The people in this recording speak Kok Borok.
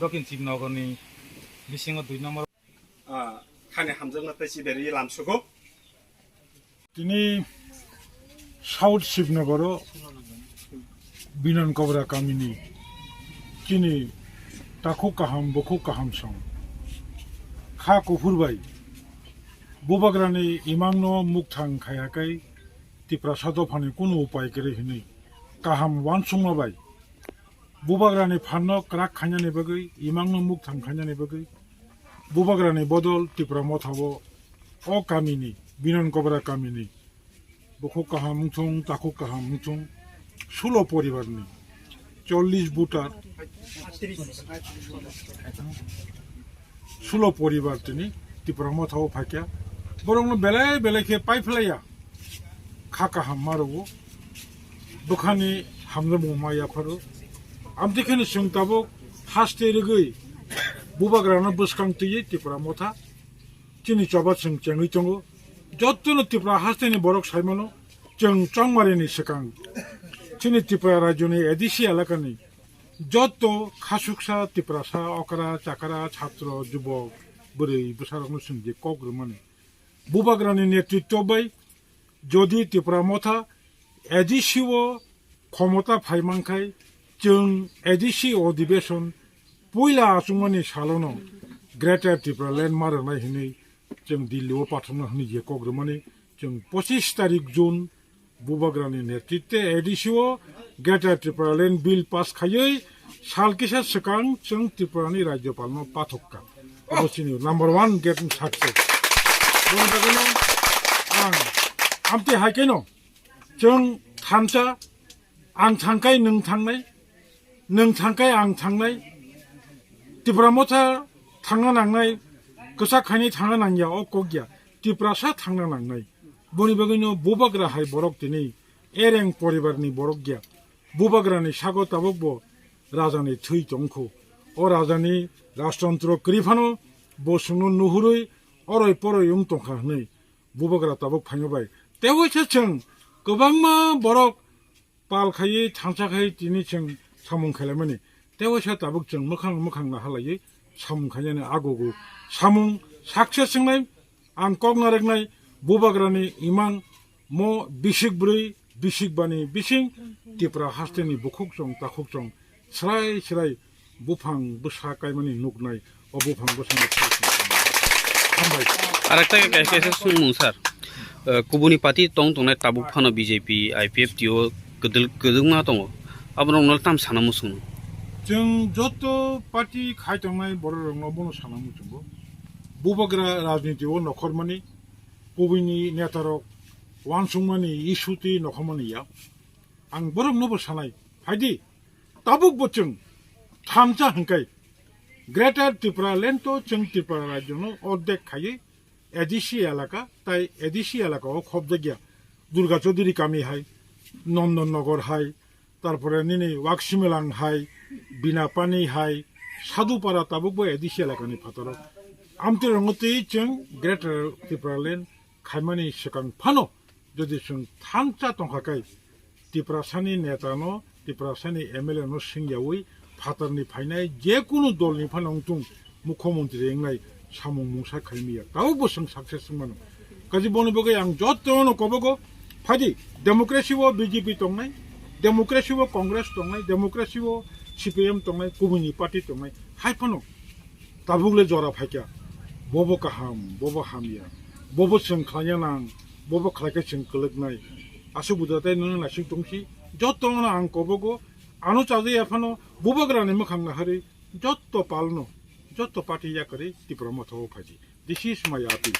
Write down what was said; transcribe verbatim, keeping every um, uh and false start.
Dokin Chibnogorni bisingo dui nombor. Ah, khani hamjakma tei chiberi lamsugo. Tini South Chibnogoro Binon Kobra kamini chini takhuk kaham, bukhuk kaham song kha kuphur bai Bubagrani imangno mukthang khaiya kai Tiprasa dophani kunu upai kwrwi hwnwi kaham uansukma bai Bubagrani phanno kwrak khainani bagwi, imangno mukthang khainani bagwi Bubagrani bodol Tipra Mothao o kamini, Binon Kobra kamini, bukhuk kaham wngthung, takhuk kaham wngthung, sulo poribarni, chollish voter, sulo poribar tini Tipra Mothao phaikha. Borokno belai belai khe paiphlaiya. Kha kaham ma rwo, bwkhani hamjakmung ma yapharo. Amtwi kheno chwng tabuk haste rwgwi Bubagrano bwskang twiwi Tipra Motha chini choba chwng chengwi tongo. Jotono Tipra hasteni borok saimano, chwng chongmarini swkang chini Tipra rajyoni A D C elakani joto khasuksa Tiprasa, okra, chakra, chhatro, jubok, bwrwi, bwsarokno chwng je kok rwmani Bubagrani netritwo bai jodi Tipra Motha A D C o khomota phai mankhai, chwng A D C odhibeson puila achukmani salono Greater Tipraland ma rwnai hwnwi chwng Delhi o pathomna hwnwi je kok rwmani, chwng pochis tarik June Bubagrani netritwe A D C o Greater Tipraland Bill pass khaiwi sal kisa swkang chwng Tripurani Rajyopalno pathok kha. Obo chini number one getting success. Boni bagwino ang amtwi hai kheno chwng thansa, ang thangkai nwng thangnai, nwng thangkai ang thangnai, Tipra Motha thangna nangnai, kwchak khainwi thangna nangya, o kok ya, Tiprasa thangna nangnai. Boni bagwino Bubagra hai borok tini Ereng poribarni borok ya. Bubagrani sago tabukbo rajani thwi tongkhu. O rajani rajtantro kwrwi phano bo chwngno nuhurwi oroi poroi wng tongkha hwnwi Bubagra tabuk phaino bai. Tei waisa chwng kwbangma borok pal khaiwi thansa khai tini chwng samung khailaimani. Tei waisa tabuk chwng mwkhang mwkhang nahalaiwi samung khainani agogo samung success wngnai. Ang kok narwknai Bubagrani imang mo bisik bwrwi bisik bani bising Tipra hasteni bukhuk chong takhuk chong srai srai buphang bwsa kaimani nuknai, o buphang bwsano hambai. Arekta khe kaisa kaisa swngmung sir. Eh, kubuni party tong tongnai tabuk phano B J P, I P F T o kwdwk-, kwdwkma tongo. Aborokno tam sana muchung. Chwng joto party khai tongnai bororokno bono sana muchungo. Bubagra rajniti o nokhormani, kubuni netarok uansukmani issue twi nokhormani ya. Ang borokno bo sanai, phaidi, tabuk bo chwng thansa hwnkhai Greater Tripura Land to chwng Tripura Rajyo no ordek khaiwi A D C elaka, tai A D C elaka o khobjakya Durga Chaudhuri kami hai, Nondan Nagar hai, tarpore nini Waksimilang hai, Binapani hai, Sadhupara tabuk bo A D C elaka ni phataro. Amtwi rwngo twi chwng Greater Tripura Land khaimani swkang phano jodi chwng thansa tongkha kai, Tiprasani netano, Tiprasani M L A no swngyawi phatarni phainai je kunu dolni phano wngthung, mukhyamantri wngnai samung mungsa khaimaya. Tabukbo chwng success wngmano. Kaji boni bagwi ang jotono kobogo phaidi, democracy o B J P tongnai, democracy o Congress tongnai, democracy o C P I M tongnai, kubuni party tongnai, hai phano tabuk le jora phaikha, bobo kaham, bobo hamya, bobo chwng khlaina nang, bobo khlaikhe chwng kwlwknai. Aswk buda tei nwng naising tongsi, jotono ang kobogo, ano chajaya phano Bubagrani mwkhang naharwi, jotto palno, jotto party yakarwi Tipra Mothao phaidi. This is my appeal.